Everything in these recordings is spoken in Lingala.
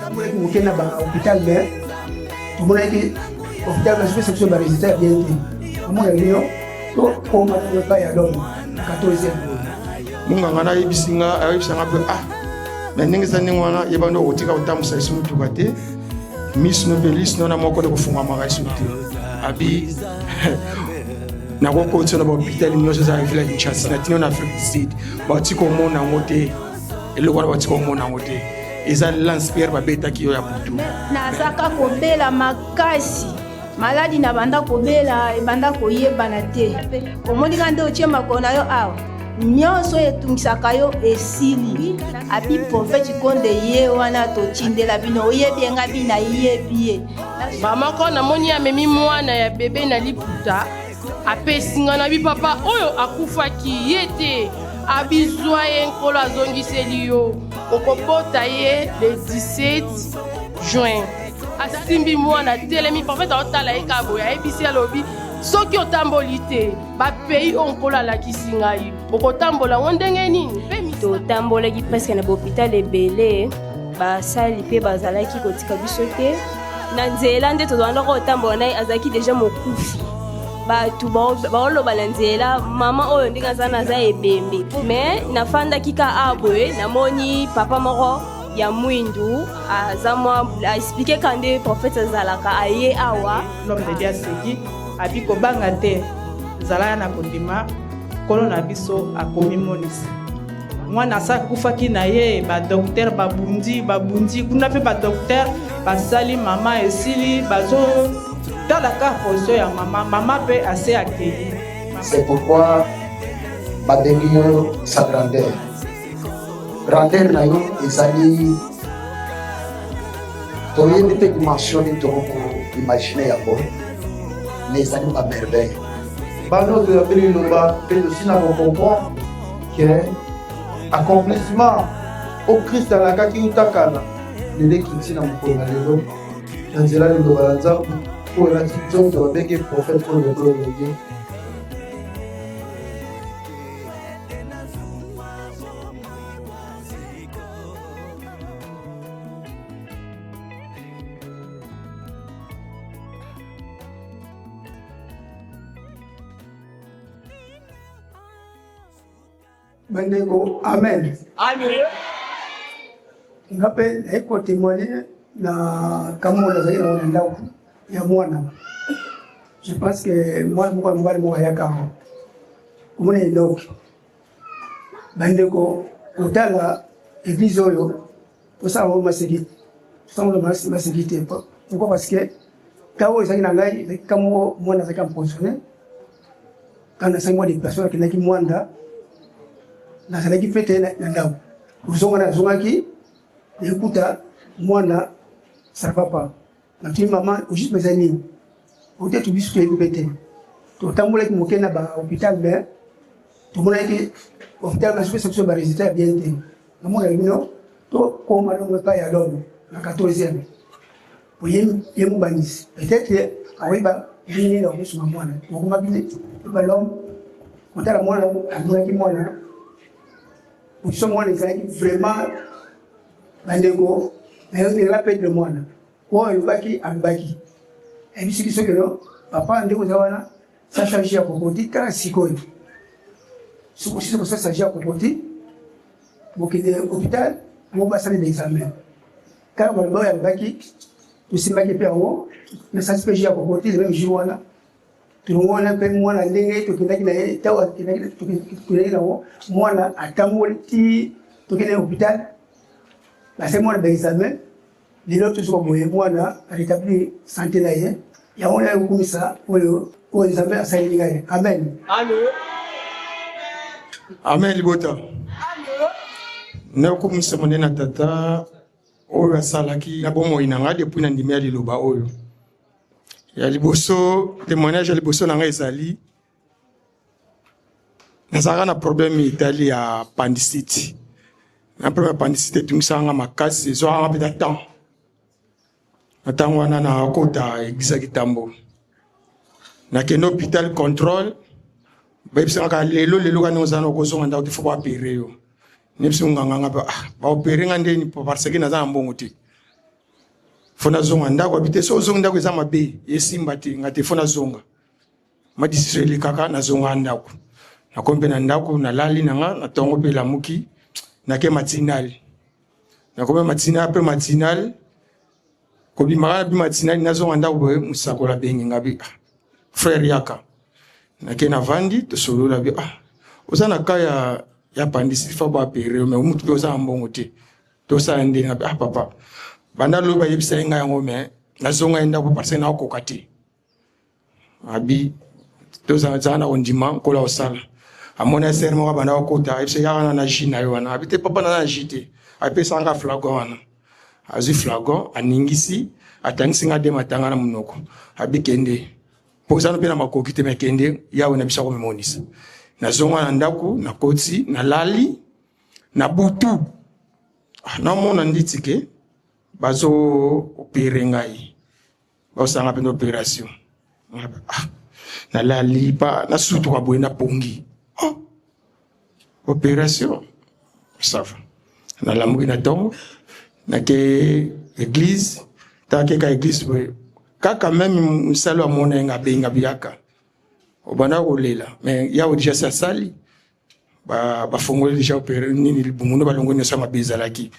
Totambolaki moke na ba hôpital mais tomonaki hôpital bazopesa biso ba résultat ya bien te. Omona bino tokoma na epai ya l'homme na 14 Monganga nayebisi nga ayebisa nga mpe ah na ndenge eza ndenge wana yeba nde okotika kotambwisa lisusu motuka te miso no mpe liso no na moko nde kofungwamaka lisusu te abi nakokotisa na bahôpital nyonso eza na ville ya kinshasa na tino na afrique du sud bauti komona yango te eloko wana bauti komona yango te eza lance pierre babetaki yo ya butu nazaka kobela makasi maladi na banda kobela ebanda koyebana te omoni ka nde otie makolo na yo awa nyonso oyo etungisaka yo esili abi profete konde ye wana totindela bino oyebi ye nga bi nayebi ye mama ko namoni amemi mwana ya bebe na liputa apesi nga na bi papa oyo akufaki ye te abizwa ye nkolo azongiseli yo okobota ye le 17 juin asimbi mwana atelemi profete aotala ye kaka boye ayebisi alobi soki otamboli te bapays oyo nkolo alakisi ngai okotambola yango ndenge nini totambolaki presque na bahôpital ebele basali mpe bazalaki kotika biso te na nzela nde tozalaka kotambola na ye azalaki deja mokufi bato baoloba na nzela mama oyo ndenge aza naza ebembe me nafandaki ka a boye namoni papa moko ya mwindu aza mwa aexplike ka nde prophète azalaka aye awa l'homme de Dieu aseki abi kobanga te zala na kondima nkolo na biso akomimonisa mwana asa akufaki na ye badoktere babundi babundi kuna mpe badoktere basali mama esili bazotala kaka position ya mama mama mpe ase akei C'est pourquoi babengi yo sa grandeur. Grandeur na yo ezali toyebi te dimension nini tokoki koimagine yango mais ezali ba merveille. Bana oyo toyambi liloba mpe tosi na kocomprendre ke accomplissement oyo Christ alakaki uta kala lelo ekiti na mokolo na lelo na nzela liloba na Nzambe oyo elati nzoto babenge prophète oyo lokolo loye. Bandeko, amen. Amen. Nga mpe naye kotemoigne na kambo nazali nango na ndako ya mwana. Je pense que mwana moko ya mobali moko ayaka awa komona Enoki. Bandeko, kotala eglise oyo tosala yango maseki, tosala yango maseki te. Pourquoi? Parce que ntango oyo ezalaki na ngai ezalaki kambo mwana azalaki empoisonné. Quand nasali mwa déplacement nakendaki Mwanda, nazalaki mpe te na ndako. Kozonga nazongaki nakuta mwana ça va pas. Natuni mama au juste eza nini? Ote to biso toyebi mpe te. Totambolaki moke na ba hôpital mais tomonaki hôpital bazopesa biso ba résultat ya bien te. Namona bino tokoma longo epai ya l'homme na 14e. Po ye ye mobandisi peut-être akoyeba ndenge nini akosunga mwana. Tokomaki ba l'homme kotala mwana amonaki mwana position mwana ezalaki vraiment bandeko nayoki pedre mwana oyo alobaki alobaki ayebisi biso keno papa ndenge oza wana sacha ji ya kokoti tala sikoyo soki osisi kosala ji ya kokoti bokende hôpital yango basalela examen kaka baloba oyo alobaki tosimbaki mpe yango nasalisi mpe ji ya kokoti le même jour wana Tolongo wana mpe mwana ndenge tokendaki na ye ntango tokendaki nango mwana atamboli ti tokendaki hôpital basali mwana baexamen lelo tozoka boye mwana arétablir sante na ye yango naye kokumisa oyo oyo nzambe asaleli ngai amen amen libota nakokumisa monene na tata oyo asalaki na bomoi na ngai depuis na ndimi ya liloba oyo Ya liboso, témoignage ya liboso na ngai ezali nazalaka na problème etali ya appendicite. Na problème ya appendicite etungisaka nga makasi, ezwaka nga mpenza temps. Na ntango wana nakota eglise ya Kitambo, nakende hôpital contrôle, bayebisaka kaka lelo lelo kani oza na okozonga ndako te, fo baopere yo. Nayebisi monganga nga ah, baopere nga ndeni parce que naza na mbongo te. Fo nazonga ndako. Abi te, so ozongi ndako eza mabe, esimba te. Nga te, fo nazonga. Ma decision elekaka, nazonga ndako. Nakomi mpe na ndako, nalali na nga na ntongo mpe elamuki, nake matinale. Nakomi matinale, apres matinale kobimaka bi matinale, nazonga ndako boye, mosakoli abengi nga bi: "Ah, frère, yaka." Nake, navandi, tosolola. Bi: "Ah, oza na ka ya appendicite, fa baopérer, mais mutu mpe oza na mbongo te, tosala ndenge?" "Ah papa, banda lobi bayebisa ye ngai yango, mais nazonga ye ndako parce que nakokoka te." Abi: "Tozala na kondima, Nkolo akosala." Amoni sœur moko abanda kokota, ayebisa: "Yaka na na jus na yo wana." Abi: "Te papa, naza na jus te." Apesaka nga flacon wana, azwi flacon, aningisi, atangisi nga de matanga na monoko. Abi: "Kende, mpo ozana mpe na makoki te, mais kende, Yawe na biso akomimonisa." Nazonga na ndako, nakoti, nalali na butu. Ah, namona nditi ke bazo opérer ngai, baosanga mpenza opération. Ah, nalali pa, nasutuka boye, napongi. Oh, opération, ça va. Nalamuki na ntongo, nake église. Takeka église boye kaka, même mosala amona ye nga, abenga: "Biyaka, obanda kolela, mais Yawe déjà si asali, bafongoli déjà opéré nini, libumu no balongoli nyonso ya mabe ezalaki."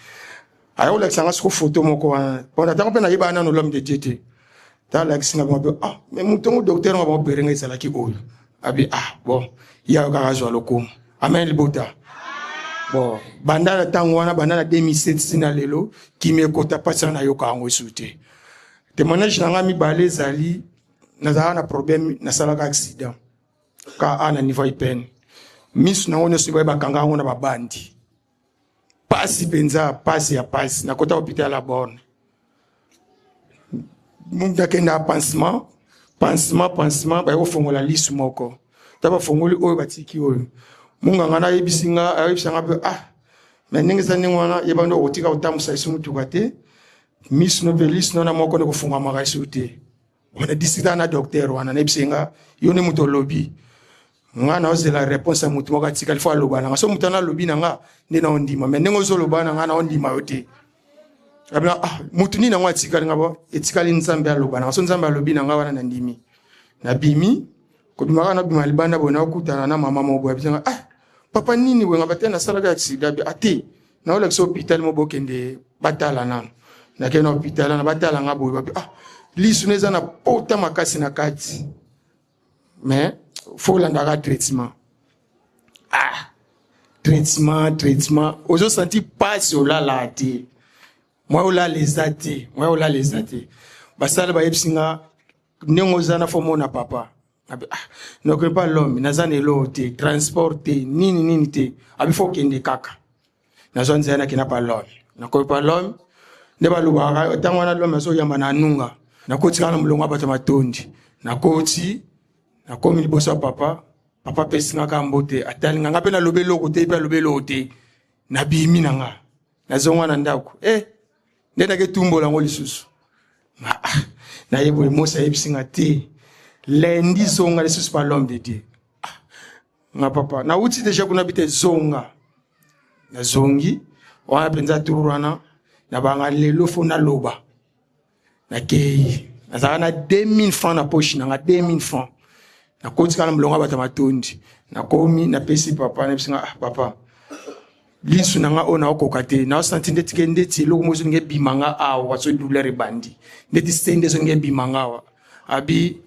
Aya kolakisa nga siko foto moko wana. Bon, ntango mpe nayebaka nano l'homme de Dieu te. Ta alakisi nga bango: "Ah, mais moto ngo, docteur ngo baopérer nga ezalaki oyo." Abi: "Ah bon, Yawe kaka azwa lokumu." Amen libota. Bon, banda na ntango wana, banda na 2007 tina lelo, kimi ekota, mpasi wana nayoka yango esu te. Témoignage na nga mibale ezali: nazalaka na problème, nasalaka accident ka a na niveau ipene, miso nango nyonso boye bakanga yango na babandi. Pasi mpenza, pasi ya pasi. Nakota hôpital ya Borne, nakenda pansement, pansement, pansement. Baye kofongola lisu moko, ta bafongoli oyo, batiki oyo. Monganga nayebisi nga, ayebisa nga mpe: "Ah, mais ndenge eza ndenge wana, yeba nde okotika kotambusa esu motuka te, miso no mpe lisu no na moko nde kofungwamaka esu te." Wana discuter na docteur wana, nayebisi nga: "Yo nde moto olobi, nga naozela réponse ya motu moko atikali, fo aloba na nga. So moto wana alobi na nga nde naondima, mais ndenge ozoloba na nga, naondima yo te." Abina: "Ah, motu nini yango atikali?" Nga: "Bo etikali Nzambe aloba na nga. So Nzambe alobi na nga wana, nandimi." Nabimi, kobima kaka, nabima libanda boye, nakokutana na mama moko boye. Abisanga: "Ah papa, nini boye?" Nga bate: "Nasalaka accident." Abi: "Ate naolakisa hôpital mo, bokende batala nano." Nakei na hôpital wana, batala nga boye, babi: "Ah, lisu no eza na pota makasi na kati, mais fo olandaka traitement." Ah, traitement, traitement, ozosanti pasi, olala te, mwa olala eza te, mwa olala eza te. Basala bayebisi nga: "Ndenge oza na, fo mona papa." Abi: "Ah, nakoki pa l'homme, naza na eloko te, transport te, nini nini te." Abi: "Fo okende kaka." Nazwa nzela, nakenda pa l'homme. Nakoki pa l'homme, nde balobaka ntango wana l'homme azoyamba na anunga. Nakoti kaka na molongo ya bato matondi. Nakoti, nakomi liboso ya papa. Papa apesi nga kaka mbote, atali nga, nga mpe nalobi eloko te, mpe alobi eloko te. Nabimi na nga, nazonga na ndako. Eh, nde nake tumbola yango lisusu. Ah, nayebi boye, Mosi ayebisi nga te: "Lundi zonga lisusu pa l'homme de Dieu." Ah, nga: "Papa, nauti déjà kuna." Bi te, zonga. Nazongi wana mpenza, tour wana na banga lelo fo naloba. Nakei, nazalaka na 2000 francs na poche na nga, 2000 francs. Nakoti kaka na molongo ya bato ya matondi. Nakomi, napesi papa, nayebisi nga: "Ah papa, lisu na nga oyo naokoka te, naosanti ndeti ke ndeti eloko moko ezolinga ebima nga awa, so douleur ebandi ndeti sende ezolinga ebima nga awa." Abi: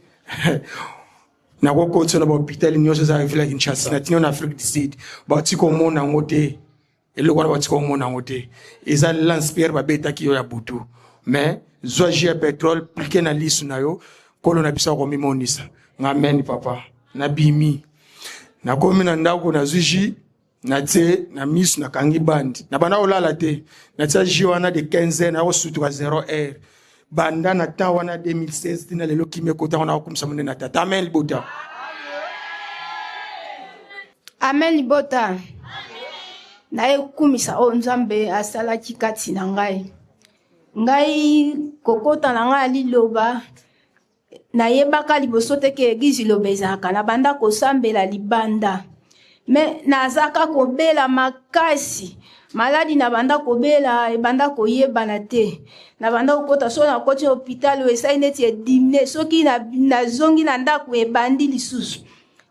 "Nakokotisa na bahôpital nyonso eza ville ya Kinshasa, natini na Afrique du Sud, bauti komona yango te. Eloko wana bauti komona yango te, eza lance-pierre babetaki yo ya butu. Mais zwa jus ya pétrole, appliquer na lisu na yo, Nkolo na biso akomimonisa." Nga: "Meni papa." Nabimi, nakomi na ndako, nazwi jus, natie na misu, nakangi bandi, na banda kolala te. Natia jus wana de 15 heures, nakosutuka 0 heure. Banda na temps wana 2016 tina lelo, kimi ekota wana, nakokumisa monene na tata. Amen libota. Amen libota. Nayekumisa oyo Nzambe asalaki kati na ngai. Ngai kokota na ngai ya liloba, nayebaka liboso te ke église Liloba ezalaka. Nabanda kosambela libanda, mais nazaka kobela makasi. Maladi na banda kobela ebanda koyebana te. Na banda kokota soki nakoti na hôpital oyo esali neti edimine soki nazongi na ndako ebandi lisusu.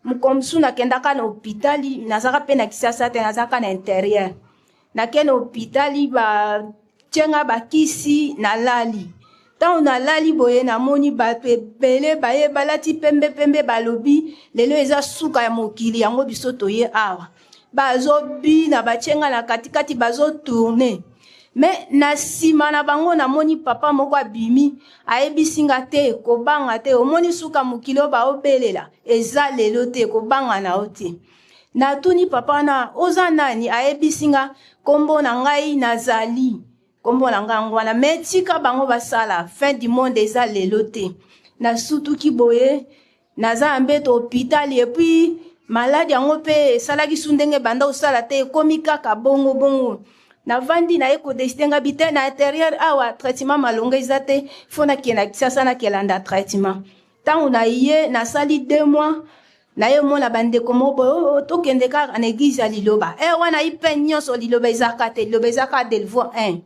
Mokolo mosusu nakendaka na hôpital nazalaka mpe na Kisasa te nazalaka na interieur. Nake na hôpital batie nga bakisi nalali. Ntango nalali boye namoni bato ebele baye balati pembe pembe balobi lelo eza suka ya mokili yango biso toye awa. Bazobina batie nga na katikati bazotourne me na nsima na bango namoni papa moko abimi ayebisi nga te kobanga te omoni suka mokili oyo baobelela eza lelo te kobanga na yo te natuni papa wana oza nani ayebisi nga nkombo na ngai nazali nkombo na ngai yango wana me tika bango basala fin du monde eza lelo te nasutuki boye naza na mbeto hôpital epuis maladi yango mpe esalaki su ndenge ebanda kosala te ekomi kaka bongo bongo navandi naye kodeside nga bi te na interieur awa traitement malonga eza te fo nakende na kisasa nakelanda traitement ntango na ye nasali deux mois naye omona bandeko moko boye oh, oh, tokende kaka na eglize ya liloba e wana ipe nyonso liloba ezaka te liloba ezaka delvo 1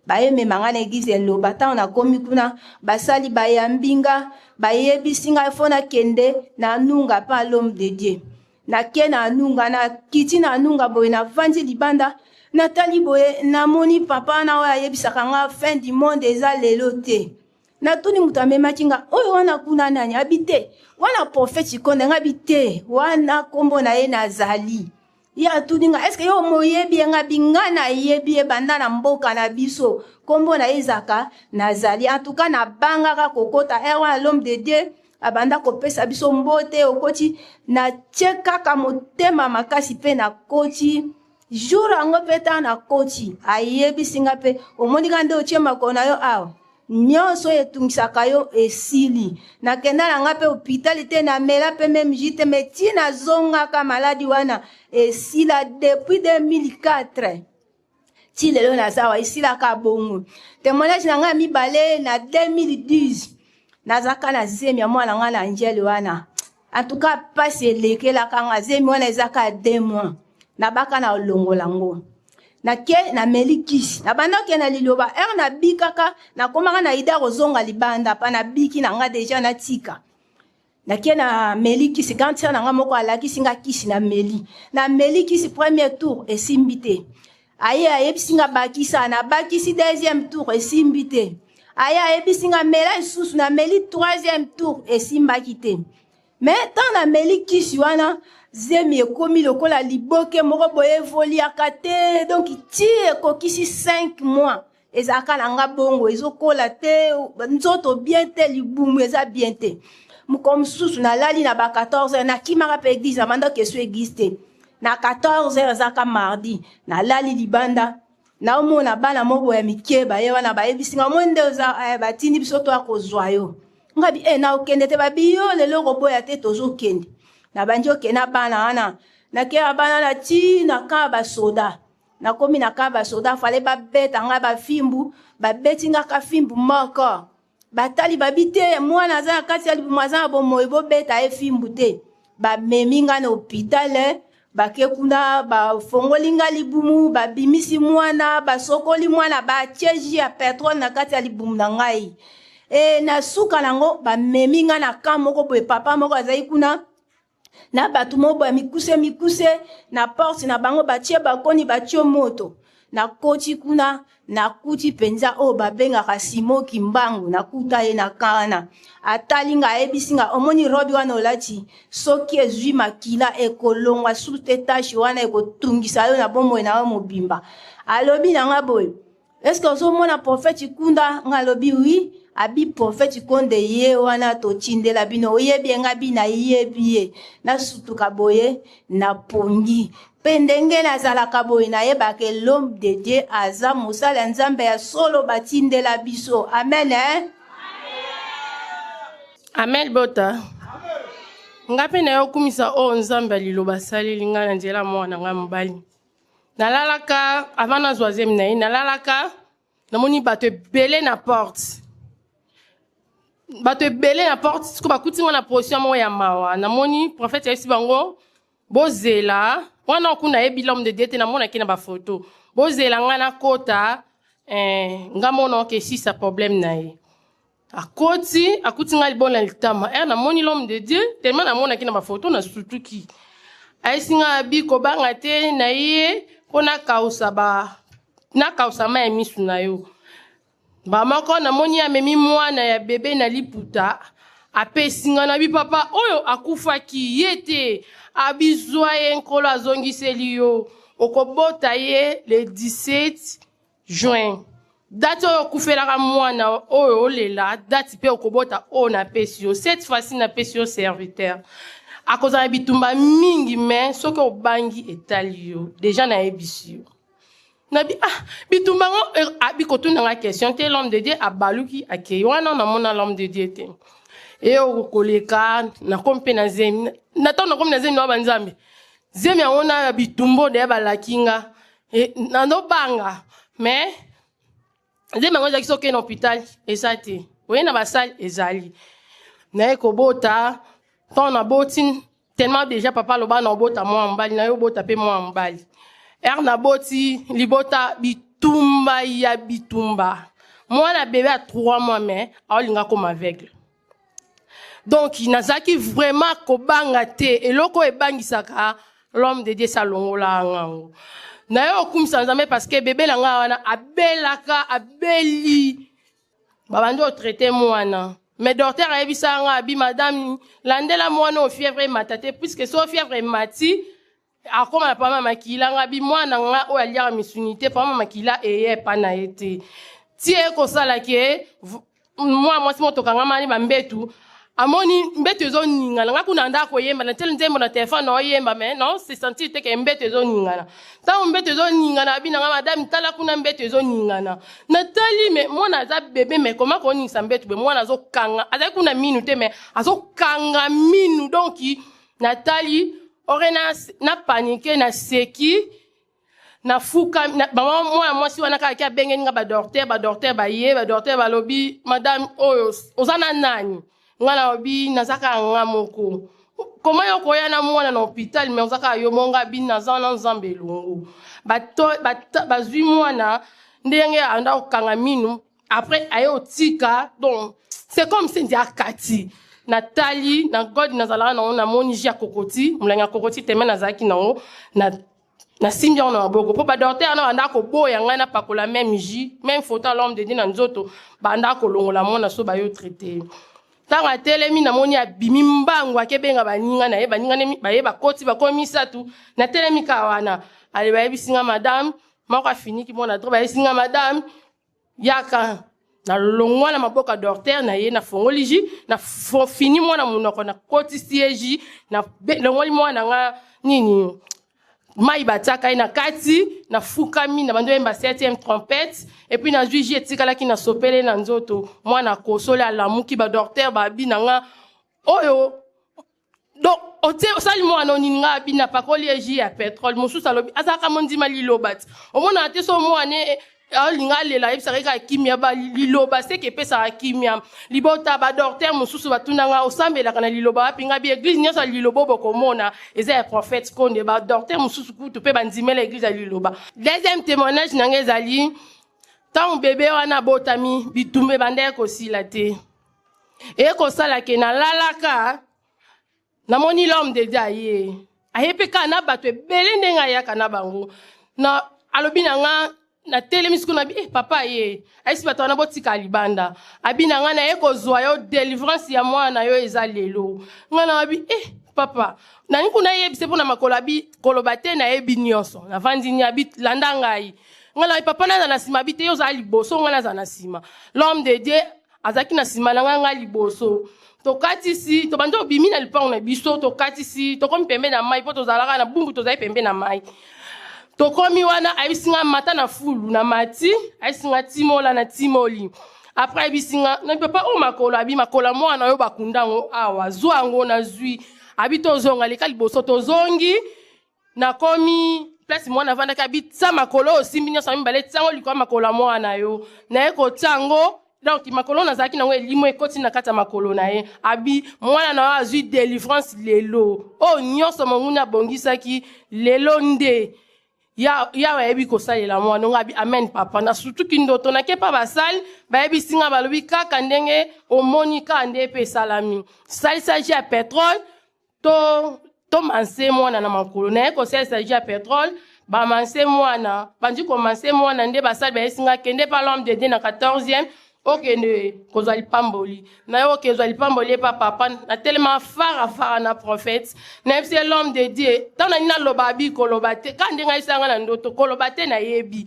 bayemema nga na eglize ya liloba ntango nakomi kuna basali bayambi nga bayebisi ngai fo nakende na nunga pa l'homme de dieu nake na nunga nakiti na nunga boye navandi libanda natali boye namoni papa wana oyo ayebisaka nga fin du monde eza lelo te natuni moto amemaki nga oyo wana kuna nani abi te wana prophète ikonde nga bi te wana nkombo na ye nazali ye atuni nga eske yo moyebi ye nga bi nga nayebi ye banda na mboka na biso nkombo na ye ezaka nazali en tout cas nabangaka kokota ere wana l'homme de dieu abanda kopesa biso mbote okoti natie kaka motema makasi mpe nakoti jour yango mpe ntango nakoti ayebisi nga mpe omoni ka nde otie makolo na yo awa nyonso oyo etungisaka yo esili nakenda na nga mpe hopitali te namela mpe meme ji te me ti nazongaka maladi wana esila depuis 2004 ti lelo naza awa esilaka bongo témoignage na ngai ya mibale na 2010 nazaka na zemi ya mwana ngai na angele wana en tout cas mpasi elekelaka nga zemi wana ezaka deux mois nabaka na olongola ngo nake nameli kisi nabanda okende na liloba ere nabikaka nakomaka na ide ya kozonga libanda mpa nabiki na nga deja natika nake nameli kisi grande sœur na nga moko alakisi nga kisi nameli nameli kisi premier tour esimbi te aye ayebisi nga bakisa nabakisi deuxième tour esimbi te aye ayebisi nga mela lisusu nameli troisième tour esimbaki te me ntango nameli kisi wana zemi ekomi lokola liboke moko boye evoliaka te donk ti ekokisi 5 mois ezalaka na nga bongo ezokola te nzoto bien te libumu eza bien te mokolo mosusu nalali na ba 14 heures nakimaka mpe eglise abanda kesu eglise te na 14 heures ezalaka mardi nalali libanda naomona bana moko ya mike baye wana bayebisi nga omoni nde oza eh, batindi biso to akozwa yo ngabi e eh, naokende te babi yo lelo okoboya te tozokende nabandi okende na bana wana nakeya bana na ti na kaa basoda nakomi na kaa basoda fale babeta ngai bafimbu babeti nga ka fimbu moko batali babi te mwana aza na kati ya libumu aza na bomoi bobeta ye fimbu te bamemi nga na hôpital bake kuna bafongoli nga libumu babimisi mwana basokoli mwana batie ji ya petrole na kati ya libumu na ngai e na suka nango bamemi nga na camp moko boye papa moko azali kuna na bato moko ya mikuse mikuse na porte na bango batie bakoni batie moto nakoti kuna nakuti mpenza oyo babengaka simo kimbangu nakuta ye na kana atali nga ayebisi nga omoni robe wana olati soki ezwi makila ekolongwa susu te tashe wana ekotungisa yo na bomoi na yo mobimba alobi na nga boye Est-ce que ozomona prophète Kunda nga alobi oui abi prophète Konde ye wana totindela bino oyebi ye nga bi nayebi ye nasutuka boye na pongi mpe ndenge nazalaka boye nayebaka l'homme de Dieu aza mosali ya Nzambe ya solo batindela biso amen eh? Amen bota nga mpe naye okumisa oyo Nzambe ya liloba asaleli ngai na nzela mwana ngai mobali nalalaka avant nazwa zemi na ye nalalaka namoni bato ebele na porte bato ebele na porte siko bakuti nga na position moko ya mawa namoni prophète ayebisi bango Bozela wana kuna nayebi l'homme de Dieu te, namonaki na bafoto. Bozela ngai nakota eh, nga mona oke esisa problème na ye. Akoti, akuti ngai libolo na litama. Ere namoni l'homme de Dieu, tellement namonaki na bafoto, nasutuki. Ayesi ngai abi kobanga te na ye mpo nakausa ba nakausa mai ya misu na yo. Bamoko namoni amemi mwana ya bebe na liputa, apesi nga na bi papa oyo akufaki ye te, abizwa ye nkolo azongiseli yo, okobota ye le 17 juin. Date oyo okufelaka mwana oyo olela, date mpe okobota oyo napesi yo. Cette fois-ci napesi yo serviteur. Akozala bitumba mingi, mais soki obangi etali yo. Deja nayebisi yo. Nabi ah bitumba ngo eh, abi kotuna nga question te. L'homme de Dieu abaluki akei wana, namona l'homme de Dieu te. E okoleka nakomi mpe na zemi, na ntango nakomi na zemi na banzambe zemi yango na bitumba oyo deya balaki nga e, nazobanga, mais zemi yango ezalaki soki na hôpital eza te, oye na basale ezali naye kobota. Ntango naboti, tellement déjà papa aloba na obota mwana mobali na yo, obota mpe mwana mobali. Ere naboti, libota bitumba ya bitumba. Mwana bebe ya 3 mois, mais aolinga koma aveugle. Donc nazalaki vraiment kobanga te. Eloko oyo ebangisaka, l'homme de Dieu salongola ngango. Naye okumisa Nzambe parce que bebe na ngai wana abelaka, abeli, babandi otraite mwana, mais docteur ayebisa nga abi: "Madame, landela mwana oyo, fièvre emata te, puisque so fièvre emati, akóma na pama makila." Nga bi mwana nga oyo aliaka misuni te, pama makila eye epa na ye te. Ti ekosala ke mwana mwasi mo tokangama ni bambetu, amoni mbeto ezoningana. Nga kuna nda koyemba na tele nzembo na telefone na oyemba, mais non se sentir te ke mbeto ezoningana. Ntango mbeto ezoningana, abi nanga: "Madame, tala kuna, mbeto ezoningana." Natali, mais mwana aza bebe, mais koma koningisa mbeto be mwana azokanga, azali kuna minu te, mais azokanga minu. Donc natali ore na, na panike, naseki, nafuka na, mama mwana mwasi wana kaka ki abengeli nga badocteur. Badocteur baye, badocteur balobi: "Madame, oyo oza na nani?" Nga nalobi: "Naza kaka nga moko." "Koma yo koya na mwana na hôpital, mais oza kaka yo mo?" Nga bi: "Naza na Nzambe elongo." Bazwi mwana ndenge anda kokanga minu, après aye otika. Donc c'est comme si ndi akati. Natali na god nazalaka nango, namoni jus ya kokoti, molangi ya kokoti teme nazalaki nango na nasimbi yango na maboko, mpo badocteur wana banda koboya ngai napakola même jus, même photo ya l'homme de Dieu na nzoto. Banda kolongola mwana so bayo traite. Ntango atelemi, namoni abimi mbangu, akebenga baninga na ye. Baninga baye, bakoti, bakomi misato. Natelemi kaka wana. Ale bayebisi nga: "Madame," moko afiniki mwana drap. Bayebisi nga: "Madame, yaka." Nalongwa na maboko ya docteur na ye, nafongoli jus, nafini mwana monoko, nakotisi ye jus, nalongoli mwana nga nini mai batiaka ye na kati. Nafukami na bandi oyemba Septième Trompette, et puis nazwi jus etikalaki, nasopele na nzoto mwana, akosoli, alamuki. Badocteur babi na nga: "Oyo donc otie osali mwana onini?" Nga abi: "Napakoli ye jus ya pétrole." Mosusu alobi: "Azalaka mondima liloba ti omonaka te, so mwana alinga alela, ayebisaka kaka kimia ba liloba seke epesaka kimia." Libota, badocteur mosusu batunanga: "Osambelaka na liloba wapi?" Nga bi: "Église nyonso ya liloba bokomona eza ya prophète Konde." Badocteur mosusu kutu mpe bandimela église ya liloba. Deuxième témoignage na nga ezali ntango bebe wana abotami, bitumba ebandaki kosila te. Eye kosala ke nalalaka, namoni l'homme de Dieu aye, aye mpe kaka na bato ebele ndenge ayaka na bango. Na alobi na nga, natelemi sikoyo, nabi: "Eh, papa." Ye ayesi bato wana: "Botika libanda." Abi na nga: "Naye kozwa yo, délivrance ya mwana na yo eza lelo." Nga na abi: "Eh, papa, nani kuna yebise mpo na makolo?" Abi: "Koloba te, nayebi nyonso." Navandi ni, abi: "Landa ngai." Nga na: "Papa, naza na nsima." Abi: "Te, yo ozala liboso, nga naza na nsima." L'homme de Dieu azalaki na nsima na ngai, ngai liboso. Tokatisi, tobandi, obimi na lipango na biso, tokatisi, tokomi pembe na mai, mpo tozalaka na Bumbu, tozali pembe na mai. Tokomi wana, ayebisi nga: "Mata na fulu." Na mati, ayebisi nga: "Timola." Na timoli. Après ayebisi nga na: "Papa, oyo makolo." Abi: "Makolo ya mwana oyo bakunda yango awa, zwa yango." Nazwi. Abi: "Tozonga, leka liboso." Tozongi, nakomi place mwana avandaki. Abi: "Tia makolo oyo osimbi nyonso ya mibale, tia yango likolo ya makolo ya mwana yo." Naye kotia yango. Donc makolo nazalaki nango elimo ekoti na kati ya makolo na ye. Abi mwana na yo azwi delivrance lelo. Oyo nyonso monguna abongisaki lelo nde Yawe ayebi kosalela mwana ngo. Abi amen papa. Na sutuki ndoto nake pa basali, bayebisi nga, balobi kaka ndenge omoni kaka nde mpe esalami. Salisa jus ya petrole to tomanse mwana na makolo naye. Kosalisa jus ya petrole, bamanse mwana, bandi komanse mwana nde basali bayesi nga: kende pa l'homme de Dieu na 14e, okende kozwa lipamboli na yo. Okezwa lipamboli epa papa. Natelema fara fara na prophète, nayebisi ye: l'homme de Dieu, ntango nani naloba? Abi koloba te, kaka ndenge ayebisanga na ndoto, koloba te. Nayebi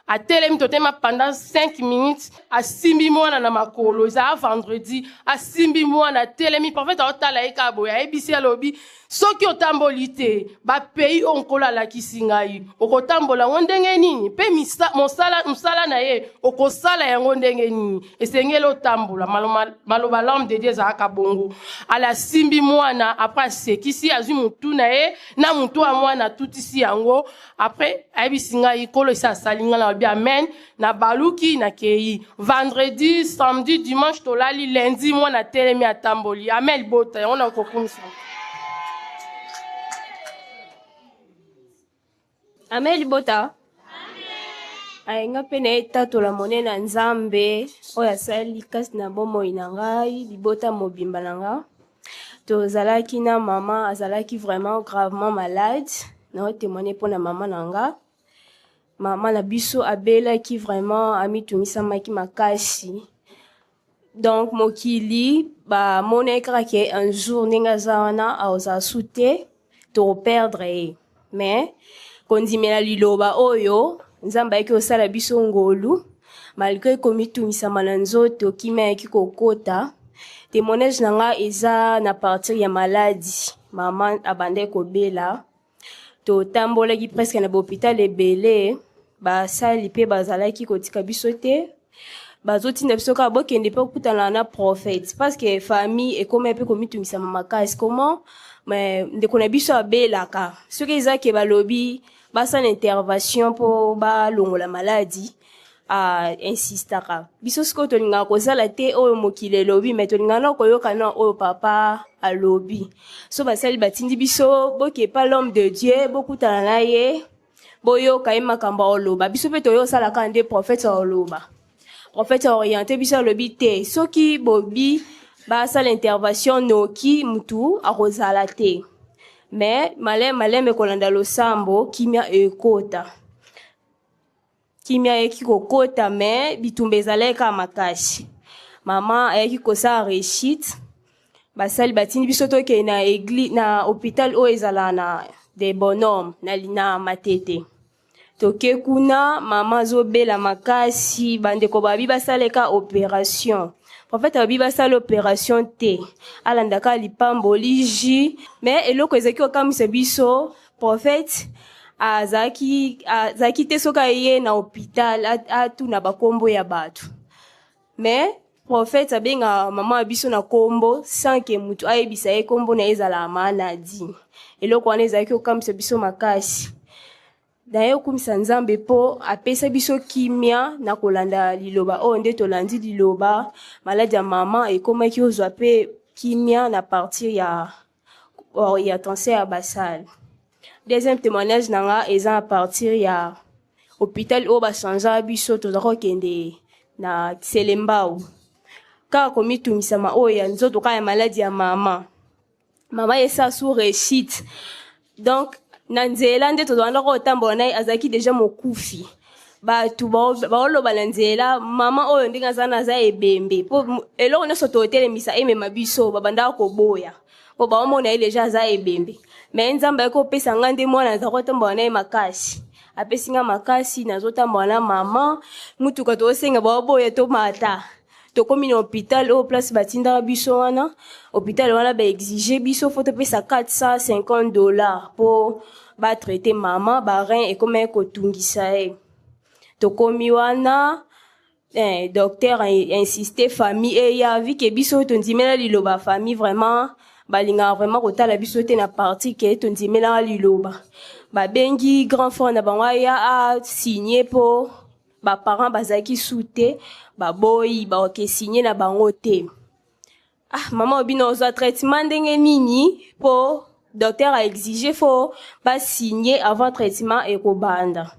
atelemi, totema pendant 5 minutes, asimbi mwana na makolo. Ezala vendredi, asimbi mwana, atelemi, prophète aotala ye kaka boye. Ayebisi, alobi: soki otamboli te, bapays oyo Nkolo alakisi ngai, okotambola yango ndenge nini? Mpe mosala, mosala na ye okosala yango ndenge nini? Esengeli otambola. Maloba l'homme de Dieu ezalaka bongo. Ala asimbi mwana, après asekisi, azwi motu na ye na motu ya mwana, atutisi yango. Après ayebisi ngai: Nkolo esi asali. Ngai nalobi amen, nabaluki, nakei. Vendredi, samedi, dimanche, tolali. Lundi mwana atelemi, atamboli. Amen libota, yango na kokumisa. Amen libota. Aye, nga mpe naetatola monene na Nzambe oyo asali kasi na bomoi na ngai, libota mobimba na nga. Tozalaki na mama, azalaki vraiment gravement malade. Naotémoigne mpo na mama na nga. Mama na biso abelaki vraiment, amitungisamaki makasi. Donc mokili bamonaki kaka ke un jour, ndenge aza wana, akozala su te, tokoperdre ye. Mais kondimela liloba oyo Nzambe ayaki kosala biso ngolu, malgré komitungisama na nzoto, kimia ayaki kokota. Témoignage na nga eza na partir ya maladi mama abandaki kobela. Totambolaki presque na bahôpital ebele, basali mpe bazalaki kotika biso te, bazotinda biso kaka bokende mpe kokutana na prophète, parce que famille ekómi mpe komitungisama makasi. Comment? Mais ndeko na biso abelaka, soki eza ke balobi basala intervention mpo balongola maladi, ainsistaka biso. Sikoyo tolingaka kozala te oyo mokili elobi, me tolingaka na koyoka na oyo papa alobi. So basali batindi biso: bokepa l'homme de Dieu, bokutana na ye, boyoka ye makambo aoloba. Biso mpe toyosalaka nde prophète aoloba. Prophète aoriente biso, alobi te, soki bobi basala intervention noki, mutu akozala te. Mais maleme maleme, kolanda losambo, kimia ekota. Kimia ayaki kokota, me bitumba ezalaki kaka makasi. Mama ayaki kosala rechute. Basali batindi biso tokende na église, na hôpital oyo ezala na de Bonhomme na Matete. Toke kuna, mama azobela makasi. Bandeko babi basaleka opération. Prophète alobi basala opération te, alandaka lipamboli ji. Me eloko ezalaki kokamwisa biso, prophète azalaki te soki aye na hôpital atuna bakombo ya bato. Mais prophète abengaka mama ya biso na kombo sans ke mutu ayebisa ye kombo na ye ezalaka Maanadi. Eloko wana ezalaki kokamwisa biso makasi. Naye okumisa Nzambe mpo apesa biso kimia na kolanda liloba oyo. Nde tolandi liloba, maladi ya mama ekomaki ozwa mpe kimia na partir ya orientation ya basale. Deuxième témoignage na nga eza na partir ya hôpital oyo bachangea biso, toza kokende na Selembao. Kaka komitungisama oyo ya nzoto, kaka ya maladi ya mama. Mama esa su rechute. Donc na nzela nde tozalanda kotambola na ye, azalaki déjà mokufi. Bato baoloba na nzela: mama oyo ndenge aza na, aza ebembe, mpo eloko nyonso totelemisa emema biso, babandaka koboya, mpo baomona ye déjà aza ebembe. Me Nzambe ayaki kopesa nga nde mwana aza kotambola na ye makasi, apesi nga makasi, nazotambola na mama. Mutuka tosenga, baoboya tomata. Tokomi na hôpital oyo place batindaka biso wana. Hôpital wana baexige biso fo topesa 450 $, mpo batraite mama, barein ekomaki kotungisa ye. Tokomi wana, docteur insiste famille eya. Vu ke biso tondimela liloba, famille vraiment balingaka vraiment kotala biso te na parti ke tondimelaka liloba. Babengi grand frère na bango aya asigne mpo Ba parents bazalaki su te, baboyi baoke signe na bango te. Ah mama obino ozwa traitement ndenge nini po docteur a exige fo ba signe avant traitement ekobanda.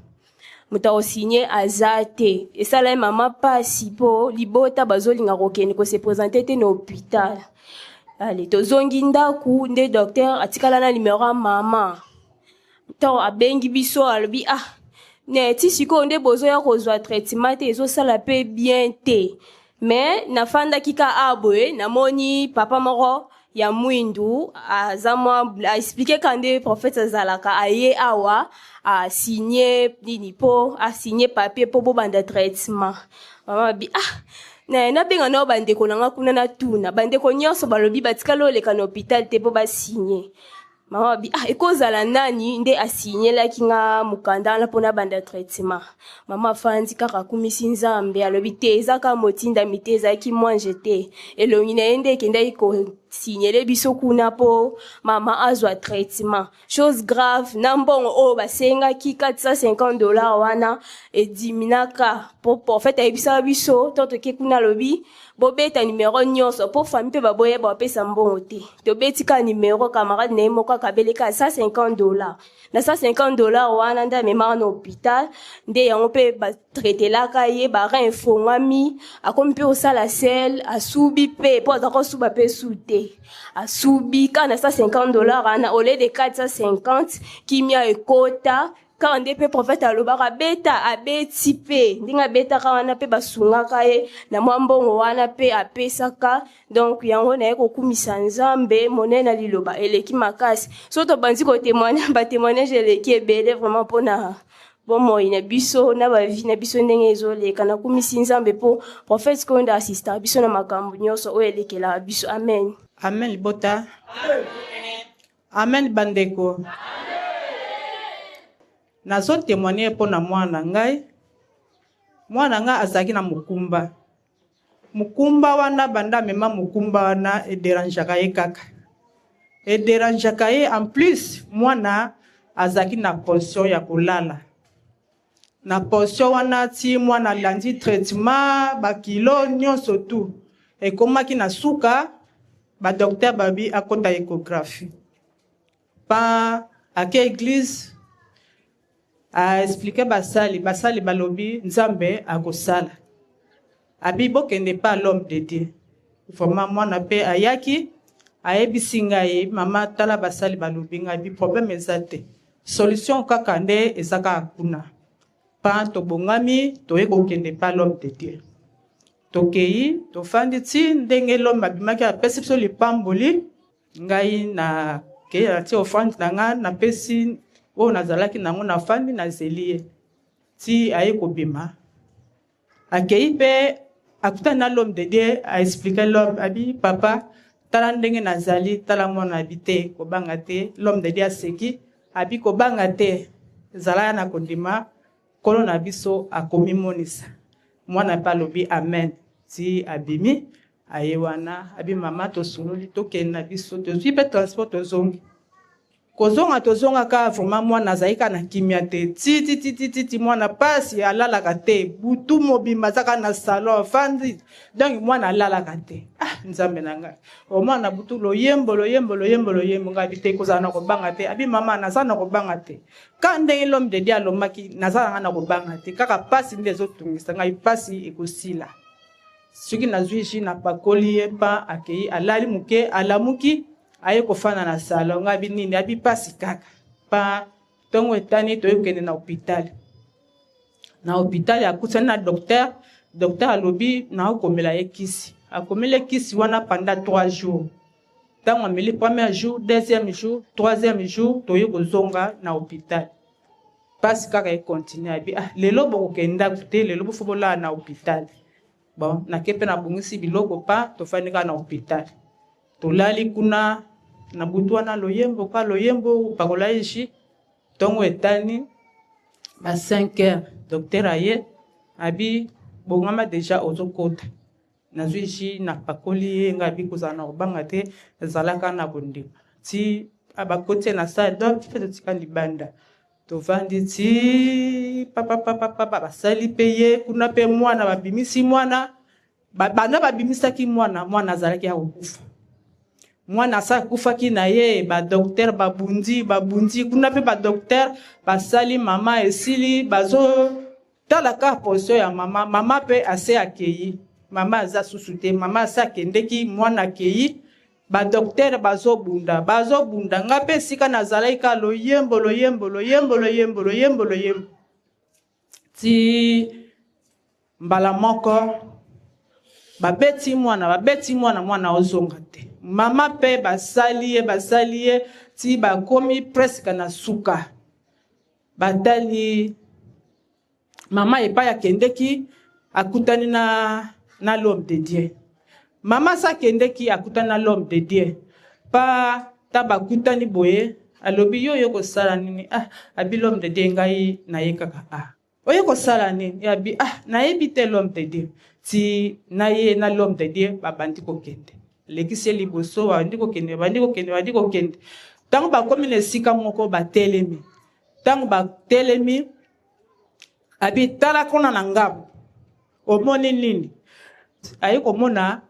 Moto akosigne aza te. Esala ye mama pasi po libota bazolinga kokende ko se presenter te na hôpital. Ale tozongi ndaku nde docteur atikala na numero ya mama. Ntango abengi biso alobi ah ne ti sikoyo nde bozoya kozwa traitement te, ezosala pe bien te. Mais nafandaki ka a boye, namoni papa moko ya mwindu aza mwa aexplike ka nde prophète azalaka, aye awa asigne nini po asigne papier po bobanda traitement. Mama abi ah na nabenga nao bandeko na nga kuna, natuna bandeko nyonso balobi batikali oleka na hôpital te po basigne. Mama abi ah ekozala nani nde asignelaki nga mokanda wana mpona banda traitement. Mama afandi kaka akumisi Nzambe, alobi te eza kaka motindami te, ezalaki mwanje te, elongi na ye nde ekendaki kosignele biso kuna mpo mama azwa traitement. Chose grave, na mbongo oyo basengaki 450 $ wana ediminaka po prophète ayebisaka biso to toke kuna, alobi bobeta numero nyonso mpo famille mpe baboya bapesa mbongo te. Tobeti ka numero, camarade na ye moko akabeleka 150 $. Na 150 $ wana nde amemaka na hôpital, nde yango mpe batraitelaka ye, barein efongwami, akomi mpe kosala sel, asubi mpe mpo aza kosuba mpe su te, asubi kaka na 150 $ wana au lieu de 450. Kimia ekota kaka nde mpe prophète alobaka beta, abeti mpe ndenge abetaka wana mpe basungaka ye na mwa mbongo wana mpe apesaka. Donc yango naye kokumisa Nzambe monene na liloba eleki makasi. So tobandi kotémoigne, batémoignage eleki ebele vraiment mpona bomoi na biso na bavie na biso ndenge ezoleka. Nakumisi Nzambe mpo prophète Konda asistaka biso na makambo nyonso oyo elekelaka biso. Amen. Amen libota, amen bandeko. Nazotémoigne mpo na mwana ngai. Mwana ngai azalaki na mokumba. Mokumba wana, banda amema mokumba wana, ederangeaka ye kaka, ederangeaka ye. En plus mwana azalaki na portion ya kolala na portion wana ti mwana alandi traitement, bakilo nyonso tu ekomaki na suka. Badocteur babi akota échographie. Pa ake église, aexplike basali, basali balobi Nzambe akosala. Abi bokende pa l'homme de Dieu. Vraiment mwana mpe ayaki, ayebisi ngai: "Mama, tala basali balobi." Ngai bi problème eza te, solution kaka nde eza kaka kuna. Pa tobongami, toye kokende pa l'homme de Dieu. Tokei, tofandi ti ndenge l'homme abimaki, apesi biso lipamboli. Ngai nakei, natie offrande na nga, napesi oyo nazalaki nango, nafandi, nazeli ye ti aye kobima. Akei mpe akutani na l'homme de Dieu, aexplike l'homme, abi: "Papa, tala ndenge nazali, tala mwana." Abi te, kobanga te. L'homme de Dieu aseki, abi kobanga te, ezala ya na kondima, Nkolo na biso akomimonisa. Mwana mpe alobi amen. Ti abimi, aye wana, abi: "Mama, tosololi, tokende na biso." Tozwi mpe transport, tozongi. Kozonga, tozongaka, vraiment mwana azali kaka na kimia te. Ti ti ti ti ti ti mwana pasi, alalaka te, butu mobimba aza kaka na salon afandi. Donc mwana alalaka te. Ah Nzambe na ngai, o mwana butu loyembo, loyembo, loyembo, loyembo. Ngai abi te, kozala na kobanga te. Abi: "Mama, naza na kobanga te, ka ndenge l'homme de Dieu alobaki, naza na ngai na kobanga te, kaka pasi nde ezotungisa ngai, pasi ekosila." Soki nazwi jus, napakoli ye, mpa akei alali moke, alamuki, aye kofanda na salon. Ngai abi nini? Abi pasi kaka. Pa ntongo etani, toyei kokende na hôpital. Na hôpital akutani na docteur. Docteur alobi naokomela ye kisi. Akomeli ye kisi wana pendant 3 jours. Ntango ameli premier jour, deuxième jour, troisième jour, toyei kozonga na hôpital, mpasi kaka ekontinue. Abi: "Ah, lelo bokokende ndako te, lelo bofo bolala na hôpital." Bon, nake mpe nabongisi biloko, pa tofandi kaka na hôpital, tolali kuna na butu wana, loyembo ka loyembo, pakola ye jus. Ntongo etani ba 5 heures, docteur aye, abi: "Bongama deja, ozokota." Nazwi jus, napakoli ye. Ngai abi kozala na kobanga te, ezalaka na kondima. Ti bakoti ye na salle, donc mpe totika libanda. Tovandi ti papapapapa, basali mpe ye kuna mpe mwana, babimisi mwana. Banda babimisaki mwana, mwana azalaki ya kokufa. Mwana asa akufaki na ye, badoktere babundi babundi kuna mpe badoktere basali mama esili, bazotala kaka position ya mama. Mama mpe ase akei, mama aza susu te, mama ase akendeki, mwana akei. Badoktere bazobunda bazobunda, nga mpe esika nazalaki kaka loyembo loyembo loyembo loyembo loyembo loyembo ti mbala moko babeti mwana, babeti mwana, mwana ozonga te. Mama mpe basali ye, basali ye ti bakomi presque na suka. Batali mama epai akendeki, akutani na na l'homme de Dieu. Mama sa akendeki, akutani na l'homme de Dieu pa ta bakutani boye, alobi yo yo kosala nini? Ah, abi l'homme de Dieu, ngai naye kaka. Ah, oye kosala nini? Abi ah, nayebi te l'homme de Dieu. Ti na ye na l'homme de Dieu babandi kokende, lekisi ye liboso, babandi kokende, babandi kokende, babandi kokende. Ntango bakomi na esika moko, batelemi. Ntango batelemi, abi tala kuna na ngambo, omoni nini? Aye komona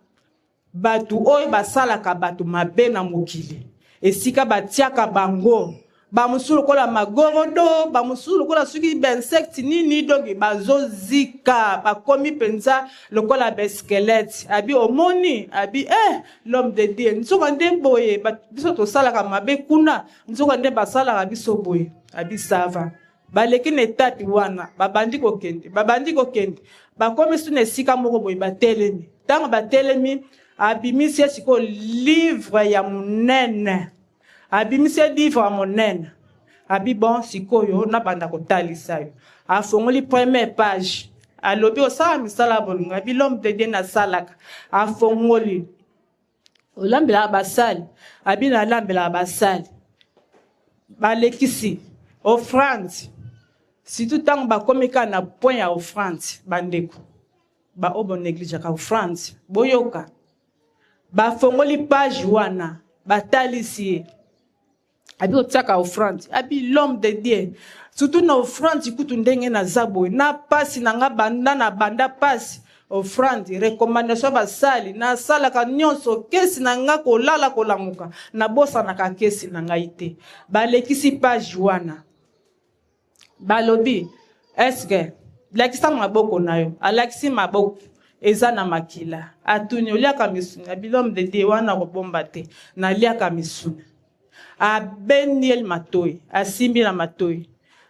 bato oyo basalaka bato mabe na mokili, esika batiaka bango, bamosusu lokola magorodo, bamosusu lokola soki bainsecte nini, donk bazozika, bakomi mpenza lokola baeskelete. Abi omoni? Abi eh, l'homme de Dieu, nzoka nde boye biso tosalaka mabe kuna, nzoka nde basalaka biso boye. Abi sava. Baleki na etape wana, babandi kokende, babandi kokende, bakomi su na esika moko boye, batelemi. Ntango batelemi, abimisi ye sikoyo livre ya monene, abimisi ye livre ya monene. Abi bon, sikoyo nabanda kotalisa yo. Afongoli première page, alobi osala misala ya bolingo? Abi l'homme de Dieu, nasalaka. Afongoli, olambelaka basali? Abi nalambelaka basali. Balekisi offrande, surtout ntango bakomi kaka na point ya offrande. Bandeko baoyo bonegligeaka offrande, boyoka. Bafongoli page wana, batalisi ye, abi otiaka offrande? Abi l'homme de Dieu, surtout na offrande kutu ndenge naza boye na pasi na nga, banda na banda pasi, offrande, recommandation basali, nasalaka nyonso, kesi na nga, kolala kolamuka nabosanaka kesi na ngai te. Balekisi page wana, balobi eske lakisa maboko na yo? Alakisi maboko, eza na makila. Atuni oliaka misuni? Abi l'homme de Dieu, wana kobomba te, naliaka misuni. Abendi ye matoi, asimbi na matoi,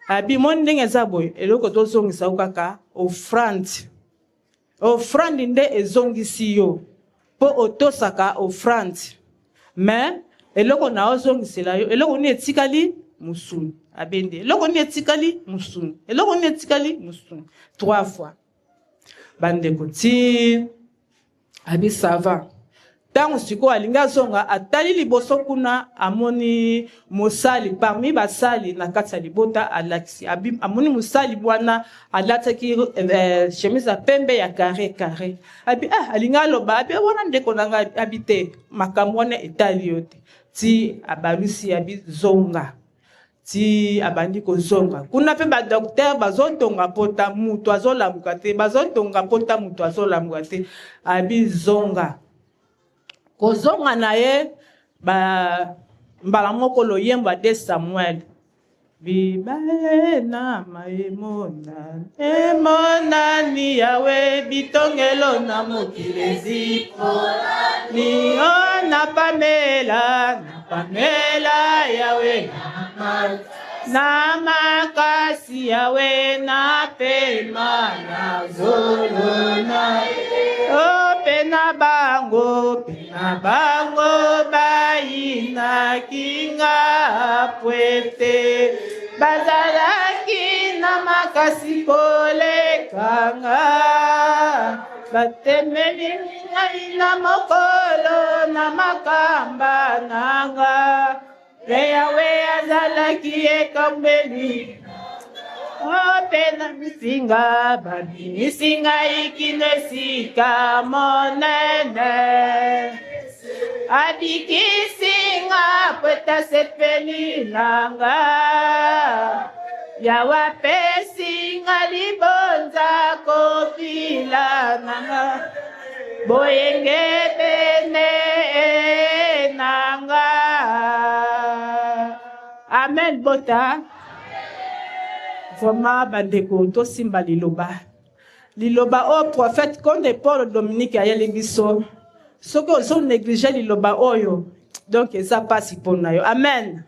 abi moni ndenge eza boye, eloko tozongisa yo kaka offrande. Offrande nde ezongisi yo mpo otosaka offrande, mais eloko na ozongisela yo, eloko nini etikali? Mosuni. Abendi, eloko nini etikali? Mosuni. Eloko nini etikali? Mosuni. Trois fois, bandeko, ti abi sava. Ntango sikoyo alingi azonga, atali liboso kuna, amoni mosali parmi basali na kati ya libota. Alakisi, amoni mosali wana alataki chemise ya pembe ya carré carré. Abi ah, alingi aloba, abi wana ndeko na ngai. Abi te, makambo wana etali yo te. Ti abalusi, abi zonga. Ti abandi kozonga kuna mpe badoktere bazotonga pota, moto azolamuka te, bazotonga pota, moto azolamuka te. Abi zonga. Kozonga na ye, ba mbala moko loyembo ya de Samuel: bibale na maemona emonani, Yawe, bitongelo na mokili ezipolani o napamela, napamela Yawe na makasi, Yawe napema na zolo na o mpe na bango, mpe na bango bayinaki nga po ete bazalaki na makasi koleka nga. Batemeli ngai na mokolo na makamba na nga, mpe Yawe azalaki ekambeli mpe na misinga babimisi ngai kino esika monene. Abikisi nga po ete asepeli na nga. Yawe apesi nga libonza kobila na nga boyengebene na nga. Amen bota. Vraiment bandeko tosimba liloba. Liloba oyo prophète Konde Paul Dominique ayeli biso. Soki ozo négliger liloba oyo, donc eza pasi pona yo. Amen.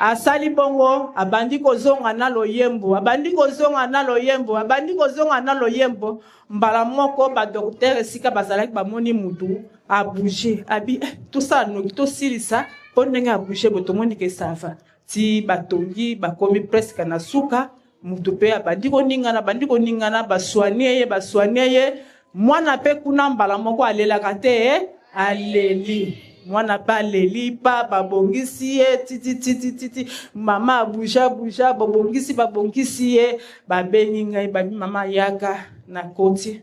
Asali bongo, abandi kozonga na loyembo, abandi kozonga na loyembo, abandi kozonga na loyembo. Mbala moko ba docteur esika bazalaki bamoni mutu a bouger, abi eh, tosala noki tosilisa mpo ndenge a bouger boye tomoni ke ça va. Ti batongi bakomi presque na suka, mutu pe abandi koningana, abandi koningana, ba soigner ye, ba soigner ye. Mwana pe kuna mbala moko alelaka te, eh? Aleli. Mwana pe aleli pa babongisi ye titi titi titi, mama abuja buja, babongisi babongisi ye, babengi ngai babi mama yaka, nakoti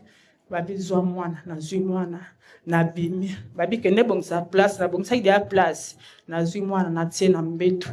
babi zwa mwana, nazwi mwana nabimi, babi kende bongisa place, nabongisaki deya place, nazwi mwana natie na mbeto.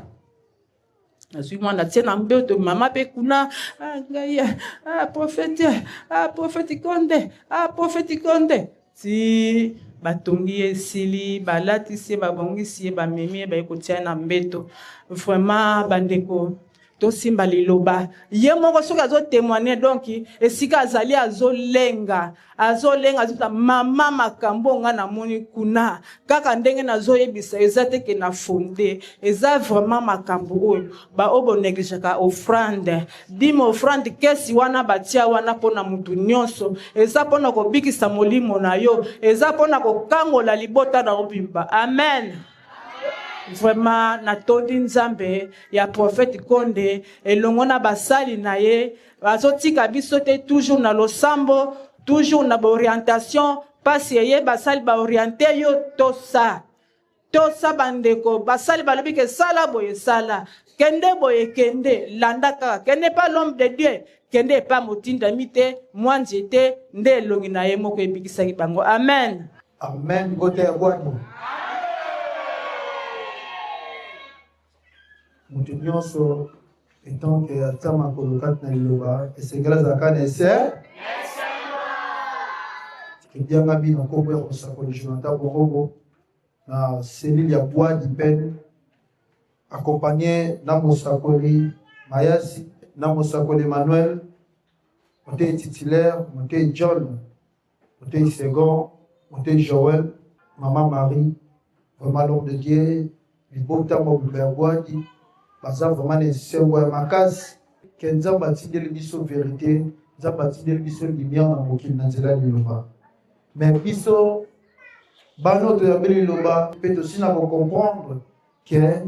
Nazwi mwana tie na mbeto, mama pe kuna, ah, ngai, ah, prophète, ah, prophète Konde, ah, prophète Konde. Ti batongi ye esili, balatisi ye, babongisi ye, bamemi ye, baye kotia ye na mbeto. Vraiment bandeko, tosimba liloba. Ye moko soki azo témoigner, donc esika azali azolenga, azolenga, azosa mama makambo nga namoni kuna, kaka ndenge nazoyebisa eza te ke na fonde, eza vraiment makambo oyo ba oyo bo négligeaka offrande, dime offrande, kesi wana batia wana pona mutu nyonso, eza pona kobikisa molimo na yo, eza pona kokangola libota na yo mobimba. Amen. Vraiment natondi Nzambe ya prophète Konde elongo na basali na ye, bazotika biso te, toujours na losambo, toujours na baorientation. Pasi eye basali baoriente yo, tosa tosa bandeko, basali balobi ke sala boye sala, kende boye kende, landa kaka, kende pa l'homme de Dieu, kende epa motindami te, mwa nzete nde elongi na ye moko ebikisaki bango. Amen. Amen. Libota ya bwani, moto nyonso etant que atia makolo kati na liloba esengeli azalaka na ese ebiangami na nkombo ya mosakoli Jonathan Bongobo na cellule ya Bwadi Pen, accompagné na mosakoli Mayasi, na mosakoli Emmanuel, motei titulaire, motei John, motei second, motei Joël, Maman Marie. Vraiment l'homme de Dieu, libota mobimba ya Bwadi baza vraiment na esengo ya makasi ke Nzambe atindeli biso verite, Nzambe atindeli biso lumière na mokili na nzela ya liloba. Mais biso bana oyo toyambi liloba mpe tosi na kocomprendre ke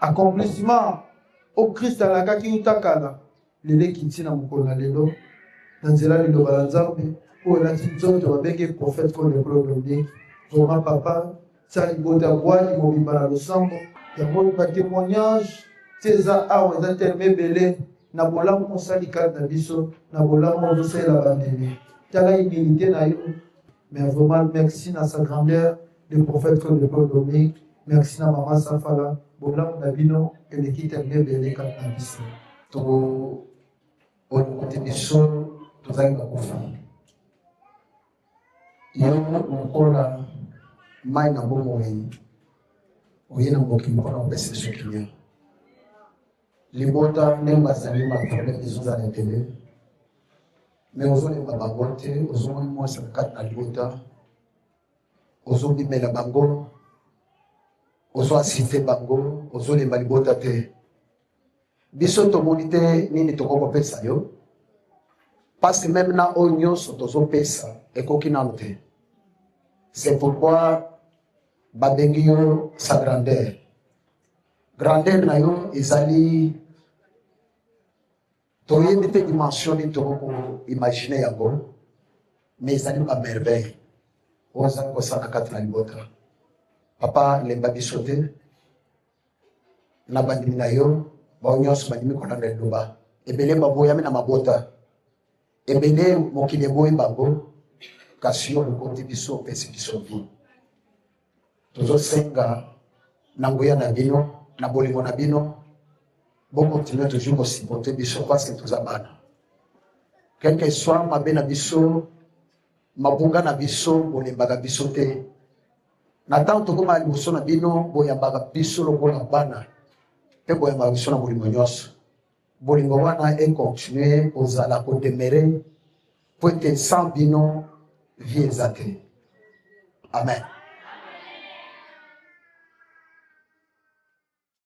accomplissement oyo Christ alakaki uta kala lelo ekiti na mokolo na lelo na nzela ya liloba na Nzambe oyo elati nzoto babenge prophète Konde Claude Dominique. Vraiment papa, tia libota bwali mobimba na losambo yango, ba témoignage ti eza awa eza telema ebele na bolamu osali kati na biso, na bolamu ozosalela bandimi. Tala humilité na yo, mais vraiment merci na sa grandeur le prophète Claude Claude Dominique, merci na mama Safala, bolamu na bino eleki telema ebele kati na biso. To olokoti biso tozali bakufa, yo lokola mai na bomoi oye na mokili mpona kopesa biso kimia. Libota ndenge bazali ba problème ezozala ebele, me ozolemba bango te, ozomoni mwasi na kati na libota, ozobimela bango, ozoasiste bango, ozolemba libota te. Biso tomoni te nini tokoki kopesa yo, parce que même na oyo nyonso tozopesa ekoki nano te. C'est pourquoi babengi yo sa grandeur. Grandeur na yo ezali toyebi te dimension nini tokoki koimagine yango, mais ezali ba merveille oyo ozali kosala kati na libota. Papa, lemba biso te na bandimi na yo, bao nyonso bandimi kolanda liloba. Ebele baboyami na mabota, ebele mokili eboyi bango, kasi yo okoti biso, opesi biso vie. Tozosenga na nguya na bino, na bolingo na bino, Bokontinue toujours kosupporte biso parce que toza bana. Quelque soit mabe na biso, mabunga na biso, bolembaka biso te. Na ntango tokóma liboso na bino, boyambaka biso lokola bana mpe boyambaka biso na bolingo nyonso. Bolingo wana ekontinue kozala kodemere mpo ete sans bino vie eza te. Amen.